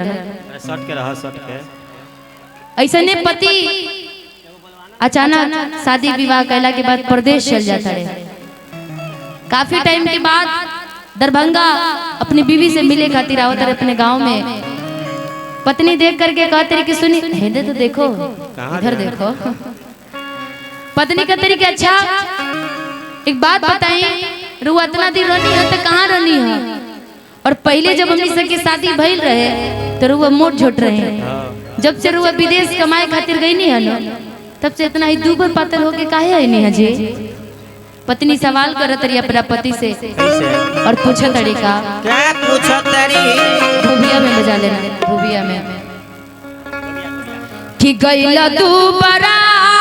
अरे सट के रह, सट के। ऐसने पति अचानक शादी विवाह कैला के बाद परदेश चल जाता रहे। काफी टाइम के बाद दरभंगा अपनी बीवी से मिले खातिर आवत रहे अपने गांव में। पत्नी देख करके कहते रही कि सुनी हेदे तो देखो, कहाँ इधर जा? देखो। पत्नी कहते रही कि अच्छा एक बात बताई, रुआ इतना दिन रहनी है तो कहाँ रहनी है? और पहले जब हमनी सबके शादी भइल रहे तो रुआ मोट झोट रहे। हाँ। जब से रुआ विदेश कमाए खातिर गई नहीं है ना, तब से इतना ही दूबर पातर होके काहे आई नहीं है जी? पत्नी सवाल करत रही अपना पति से कैसे और पूछत रही का क्या पूछत तरी? धोबिया में बजा लेना, धोबिया में कि गईला तू बराई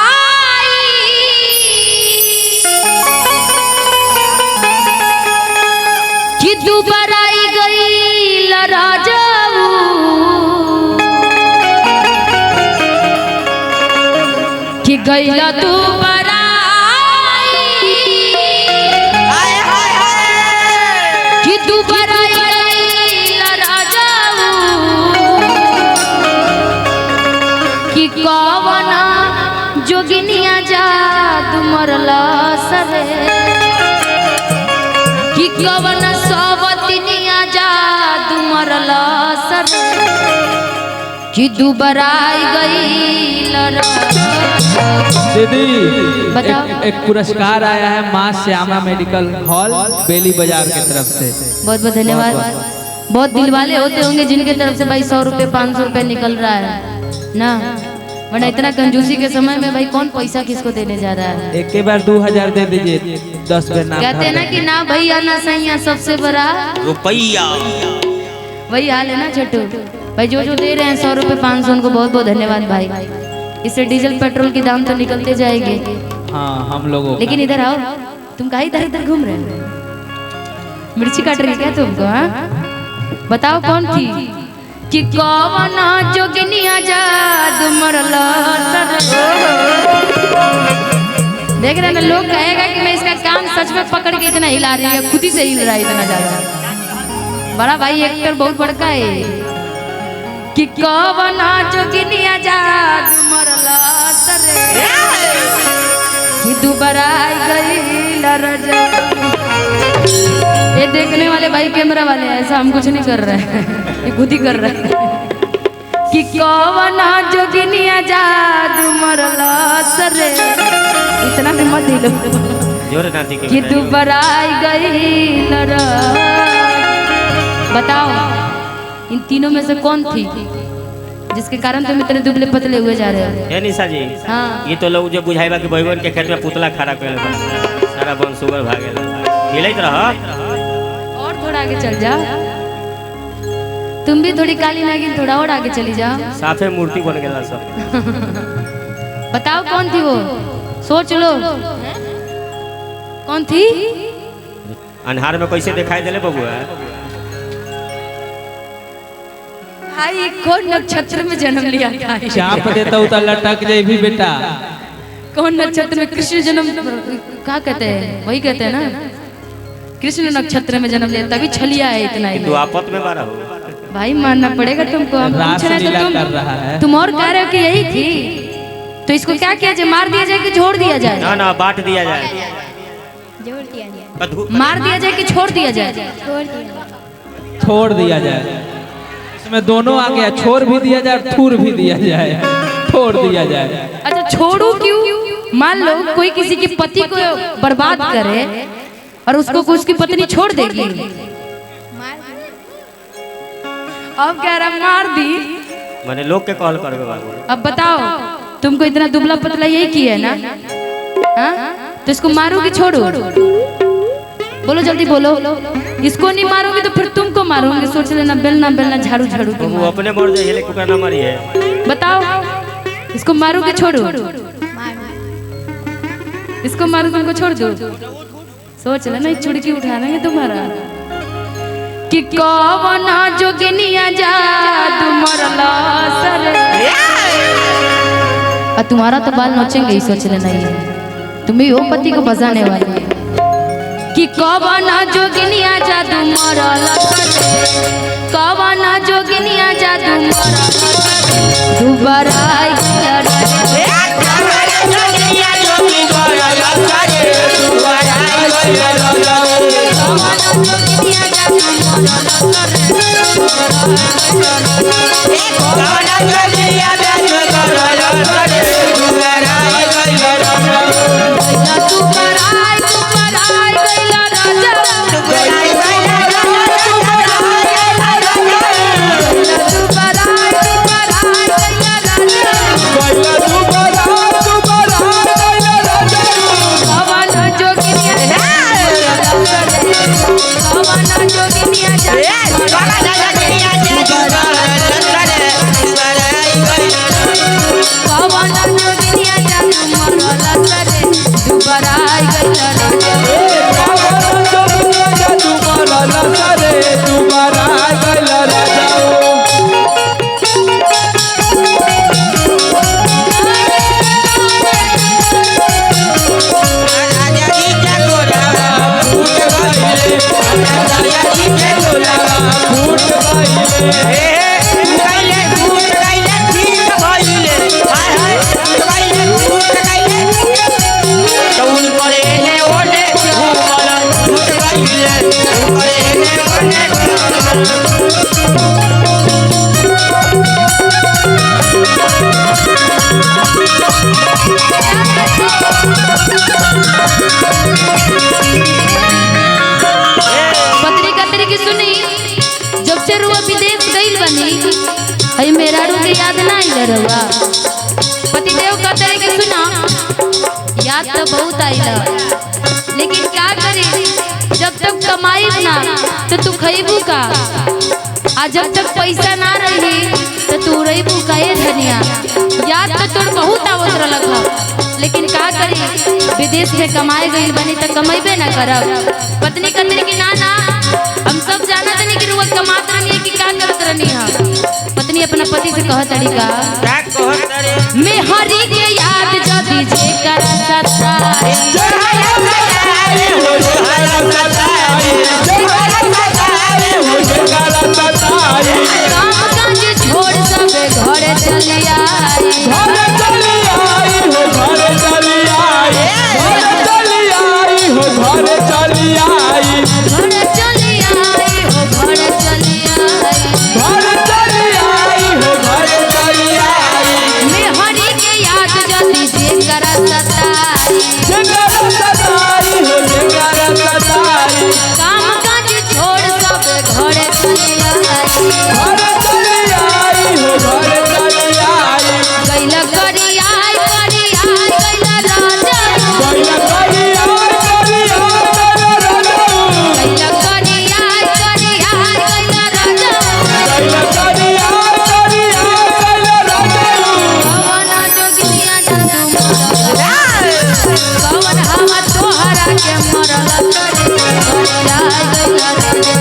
कि तू बराई गईला राजाऊ कि गईला तू बराई हाय हाय हाय। कि तू बराई गईला राजाऊ कि कवना जोगिनिया जादू मरला सरे कि कवना सवतनिया जादू मरला सरे कि दुबराई गईला राजाऊ। दीदी, बताओ। एक पुरस्कार आया है माँ श्यामा मेडिकल हॉल बेली बाजार की तरफ से। बहुत बहुत धन्यवाद। बहुत दिल वाले होते होंगे जिनके तरफ से भाई 100 रुपये 500 रुपये निकल रहा है ना, वरना इतना कंजूसी के समय में भाई कौन पैसा किसको देने जा रहा है? एक के बार 2000 दे दीजिए, 10 बार नाम कहते हैं ना कि ना भैया ना सैया सबसे बड़ा रुपया। वही हाल है ना छोटू भाई। जो जो दे रहे हैं 100 रुपये 500 उनको बहुत बहुत धन्यवाद भाई। इससे डीजल पेट्रोल के दाम तो निकलते जाएंगे। हाँ, हम लोगों का। लेकिन इधर आओ, तुम कहाँ इधर इधर घूम रहे हो? मिर्ची काट रही है क्या तुमको? हाँ बताओ कौन थी कि कौन जोगिनिया जादू मरला सर। देख रहे हैं ना, लोग कहेगा कि मैं इसका कान सच में पकड़ के इतना हिला रही है, खुद ही से हिल रहा है इतना ज्यादा। बड़ा भाई एक्टर बहुत बड़का है कि कौन जोगिनिया जादू मरला सर कि दुबराई गई रजा। ये देखने वाले भाई कैमरा वाले हैं, ऐसा हम कुछ नहीं कर रहे हैं, ये खुद ही कर रहे हैं कि कौन जोगिनिया जादू मरला सरे इतना भी मत हिलो जोर नाती के कि बताइए। दुबराई गई रजा। बताओ इन तीनों में से कौन थी जिसके कारण तुम इतने दुबले पतले हुए जा रहे हो? हे निशा जी, हाँ। ये तो लोग जो बुझाइबा कि बैगन के खेत में पुतला खड़ा कर सारा बन सुगर भागेला हिलैत रह। और थोड़ा आगे चल जाओ, तुम भी थोड़ी काली नागिन थोड़ा और आगे चली जाओ। साफे मूर्ति बन गेला सब। बताओ कौन थी वो? सोच लो कौन थी? अन्हार में कैसे दिखाई देले बबुआ? भाई कौन नक्षत्र में जन्म लिया था? चाप देता हूँ तो लटक जाए भी बेटा। कौन नक्षत्र में कृष्ण जन्म क्या कहते हैं? वही कहते हैं ना, कृष्ण नक्षत्र में जन्म लिया तभी छलिया है इतना ही। तू आपत में बारा हो भाई, मानना पड़ेगा तुमको। हम पूछ रहे हैं तो रासलीला कर रहा है। तुम और कह रहे हो कि यही थी, तो इसको क्या किया जाए? मार दिया जाए कि छोड़ दिया जाए? ना ना बांट दिया जाए, जोड़ दिया जाए। मार दिया जाए कि छोड़ दिया जाए? छोड़ दिया। छोड़ दिया जाए। इसमें दोनों आ गया, छोड़ भी दिया जाए और थूर भी दिया जाए, छोड़ दिया जाए। अच्छा छोड़ू क्यों? मान लो कोई किसी के पति को बर्बाद करे और उसको उसकी पत्नी छोड़ देगी। मार दी। अब कह रहा मार दी, माने लोग के कॉल करबे बाबू। अब बताओ तुमको इतना दुबला पतला यही किया है ना? हाँ तो इसको मारो कि छोड़ो? बोलो जल्दी बोलो। इसको नहीं मारोगे तो फिर तुमको मारूंगी, सोच लेना। बेलना बेलना झाड़ू झाड़ू के वो मार। अपने मर जाए लेकिन ओकरा ना मारी है। बताओ इसको मारो कि छोड़ो? मार दी। इसको मारो तुमको छोड़ दो? सोच लेना, चुड़की उठा देंगे तुम्हारा। कि कौन जोगिनिया जादू मरला सर और तुम्हारा तो बाल नोचेंगे ही, सोच लेना। ये तुम भी हो पति को बजाने वाली है। कि कि कवन जोगिनिया जादू मरल करे, कवन जोगिनिया जादू मरल करे, दुबारा आइल रे। कवन जोगिनिया जादू मरल करे, गइला दुबारा दुबारा गइला राजा, गइला दुबारा दुबारा गइला राजा। कवन जोगिनिया कवन जोगिनिया जादू कवन जोगिनिया जादू मरल करे, दुबारा गइला राजा। पत्रिका तेरे की सुनी, जब से रुआ विदेश गइल बनी हई मेहरारू के याद ना आइल रहुआ। पतिदेव कहते कि सुना, याद तो बहुत आइल, लेकिन क्या करे, जब तक कमाई ना तो तू खइबू का, आ जब तक पैसा ना रही तो तू रहीबू का। ए धनिया, याद तो तोर बहुत आवत रहलक ह, लेकिन का करी, विदेश में कमाए गइल बनी तो कमाइबे ना करब। पत्नी कहते कि ना ना, हम सब जानत नहीं कि रुआ कमात रहनी कि का करत रहनी ह। पत्नी अपना पति से कहत तड़ी का, मेहरी के याद जदी जे कर सताई, काम काज छोड़ सबे घरे चली आई। घरे चली आई हो, घरे चली आई। मेहरी के याद जदी जे कर सताई, काम काज छोड़ सबे घरे चली आई। गइला करियाई करियाई गइला राजा, गइला करियाई करियाई गइला राजा। कवन जोगिनिया जादू मरल, कवन हवा तोहरा के मरल करे, करियाई गइला राजा।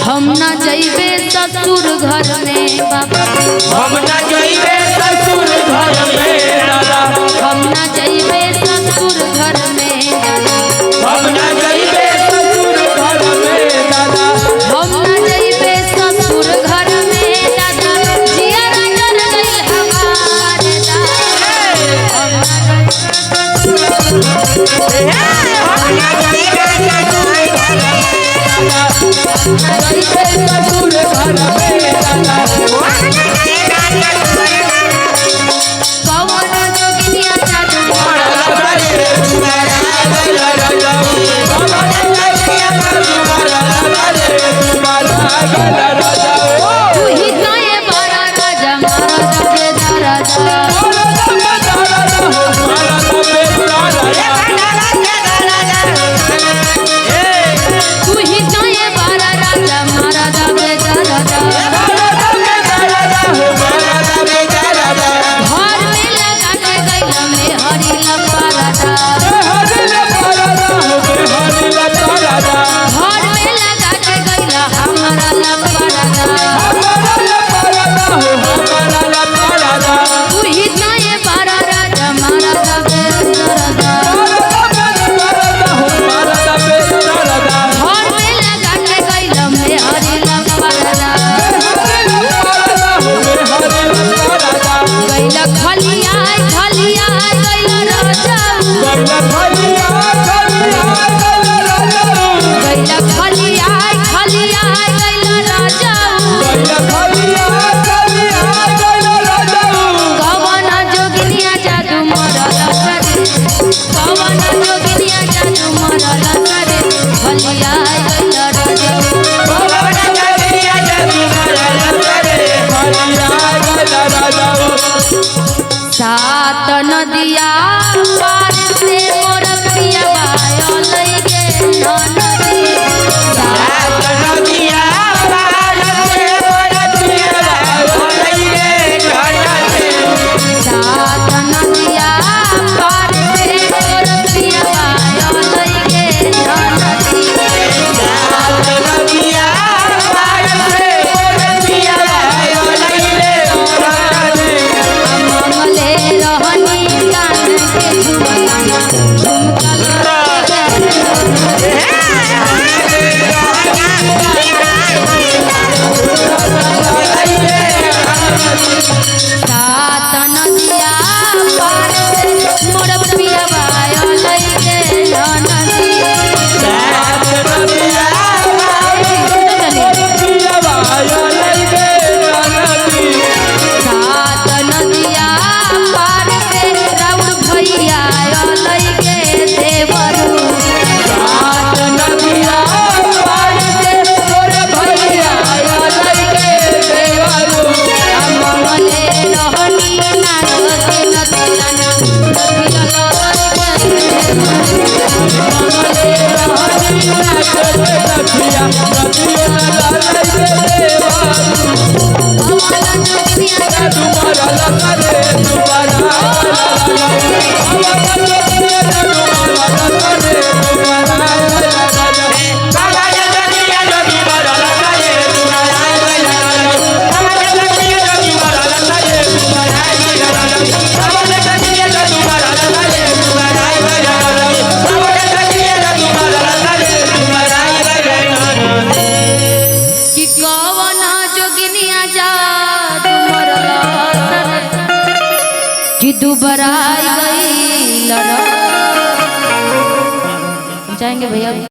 हम ना जइबे ससुर घर में बाबा, हम ना जइबे ससुर घर में दादा, हम ना जइबे ससुर घर में दादा, हम ना जइबे ससुर घर में दादा, हम ना जइबे ससुर घर में दादा, जियरा जर गइल हमार दादा। हम ना जइबे ससुर घर में दादा। कवन जोगिनिया जादू तू ही काहे बड़ा राजा, मारा दबे दादा। दुबराई गई हम चाहेंगे भैया।